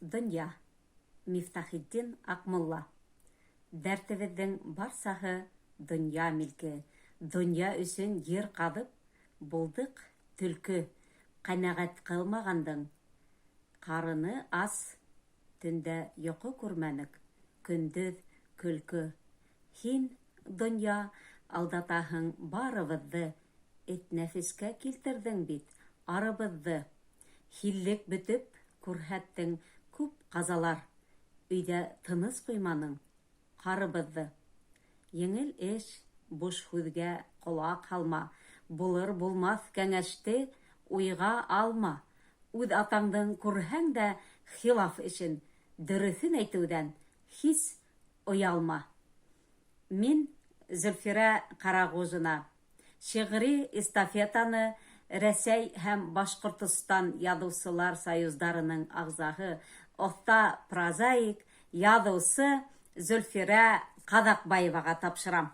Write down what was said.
Донъя. Мифтахетдин Аҡмулла. Дәртебеҙҙең барсаһы донъя милке, Донъя өсөн ер ҡаҙып, булдыҡ төлкө, Ҡәнәғәт ҡылмағандың ҡарыны ас, Төндә йоҡо күрмәнек, көндөҙ көлкө. Һин, донъя, алдатаһың барыбыҙҙы, Эт нәфескә килтерҙең бит арыбыҙҙы. Хиллек бөтөп, күрһәттең күп ҡазалар, Өйҙә тыныс ҡуйманың ҡарыбыҙҙы. Еңел эш, буш һүҙгә ҡолаҡ һалма, Булыр-булмаҫ кәңәште уйға алма. Үҙ атаңдың күрһәң дә хилаф эшен, Дөрөҫөн әйтеүҙән һис оялма. Мин, Зөлфирә Ҡарағужина, шиғри эстафетаны Рәсәй һәм Башҡортостан Яҙыусылар союздарының ағзаһы, оҫта прозаик, яҙыусы Зөлфирә Ҡаҙаҡбаеваға тапшырам.